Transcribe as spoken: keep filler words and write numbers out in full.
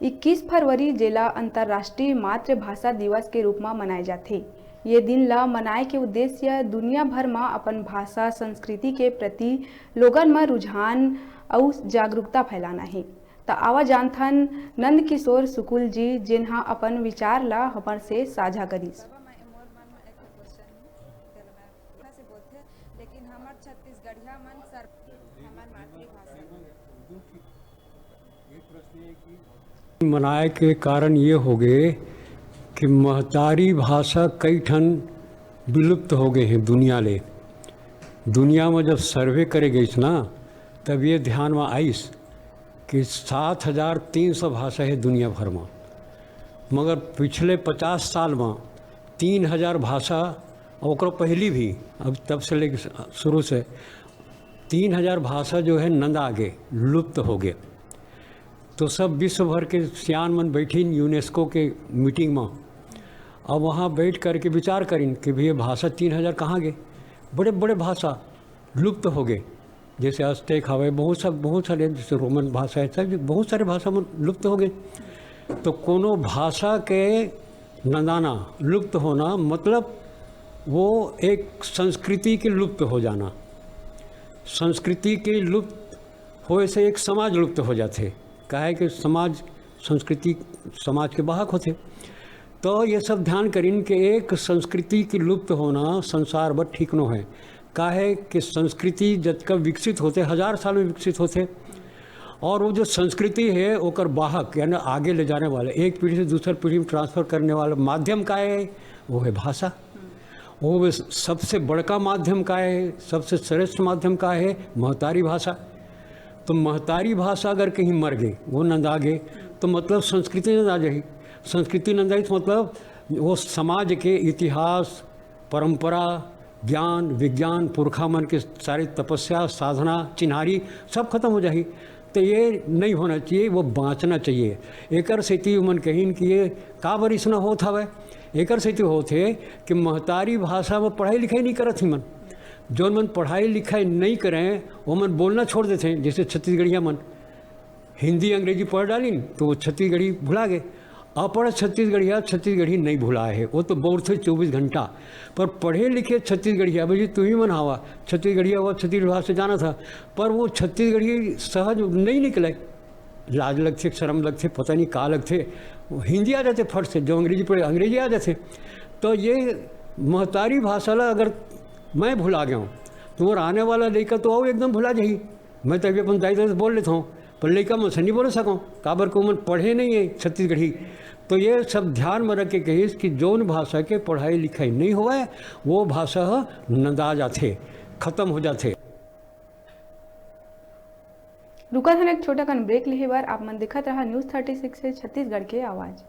इक्कीस फरवरी, जेला अंतर्राष्ट्रीय मातृभाषा दिवस के रूप म मनाए जाथे। ये दिन ल मनाए के उद्देश्य दुनिया भर म अपन भाषा, संस्कृति के प्रति लोगन म रुझान अउ जागरूकता फैलाना हे। त आवा जानथन नंद किशोर सुकुल जी, जेन ह अपन विचार ल हमर से साझा करिस। लेकिन हमर छत्तीसगढ़िया मन सर-, हमर मातृभाषा। मनाए के कारण ये हो गए कि महतारी भाषा कई ठन विलुप्त हो गए हैं दुनिया ले। दुनिया में जब सर्वे करे गइस ना, तब ये ध्यान में आइस कि सात हजार तीन सौ भाषा है दुनिया भर में, मगर पिछले पचास साल में तीन हजार भाषा, ओकरो पहली भी, अब तब से लेके शुरू से तीन हजार भाषा जो है नंदा गे, लुप्त हो गए। तो सब विश्व भर के सियान मन बैठिन यूनेस्को के मीटिंग में, अब वहाँ बैठ करके विचार करिन कि भैया भाषा तीन हजार कहाँ गए, बड़े बड़े भाषा लुप्त हो गए, जैसे अजटेक हवे, बहुत सा, बहुत सारे, जैसे रोमन भाषा है, सब बहुत सारे भाषा मन लुप्त हो गए। तो कोनो भाषा के नंदाना, लुप्त होना, मतलब वो एक संस्कृति के लुप्त हो जाना। संस्कृति के लुप्त होए से एक समाज लुप्त हो जाथे, काहे कि समाज, संस्कृति समाज के वाहक होथे। तो ये सब ध्यान करिन कि एक संस्कृति के लुप्त होना संसार भर ठीक नो है, काहे कि संस्कृति जतका विकसित होथे, हजार साल में विकसित होथे, और वो जो संस्कृति है, ओकर वाहक, यानी आगे ले जाने वाले, एक पीढ़ी से दूसर पीढ़ी में ट्रांसफर करने वाला माध्यम का है? वो है भाषा। वो सबसे बड़का माध्यम का है, सबसे श्रेष्ठ माध्यम का है? महतारी भाषा। तो महतारी भाषा अगर कहीं मर गई, वो नंदा गई, तो मतलब संस्कृति नंदा जाही। संस्कृति नंदा जाही तो मतलब वो समाज के इतिहास, परंपरा, ज्ञान, विज्ञान, पुरखा मन के सारे तपस्या, साधना, चिन्हारी सब खत्म हो जाही। तो ये नहीं होना चाहिए, वो बाँचना चाहिए। एकर सेती उमन कहिन कि ये काबर अइसना होत हवय? एकर सेती होत हे कि महतारी भाषा में पढ़ाई लिखाई नहीं करत ही मन। जौन मन पढ़ाई लिखाई नहीं करें, वो मन बोलना छोड़ देथे, जैसे छत्तीसगढ़िया मन। हिंदी अंग्रेजी पढ़ डालिन तो वो छत्तीसगढ़ी भुला गए। अपढ़ छत्तीसगढ़िया छत्तीसगढ़ी नहीं भुलाए है, वो तो बउरथे चौबीस घंटा। पर पढ़े लिखे छत्तीसगढ़िया, भाई जी, तुही मन हवा, छत्तीसगढ़िया हवा, छत्तीसगढ़ भाषा जाना था, पर वो छत्तीसगढ़ी सहज नहीं निकले। लाज लगथे, शर्म लगथे, पता नहीं का लगथे। वो हिंदी आ जाथे फट से, जो अंग्रेजी पढ़े, अंग्रेजी आ जाथे। तो ये महतारी भाषा ला अगर मैं भुला गया हूँ, तो वो आने वाला लइका तो अउ एकदम भुला जाही। मैं तो अभी अपन दाई ददा से बोल लेता हूँ, पर लइका मन से नहीं बोल सकूँ, काबर को मन पढ़े नहीं है छत्तीसगढ़ी। तो ये सब ध्यान में रख के कहिस कि जौन भाषा के पढ़ाई लिखाई नहीं होवय, वो भाषा ह नंदा जाथे, खत्म हो जाथे। रुकत हन एक छोटा कन ब्रेक लेहे बर। आप मन देखत रहा न्यूज़ थर्टी सिक्स से छत्तीसगढ़ के आवाज़।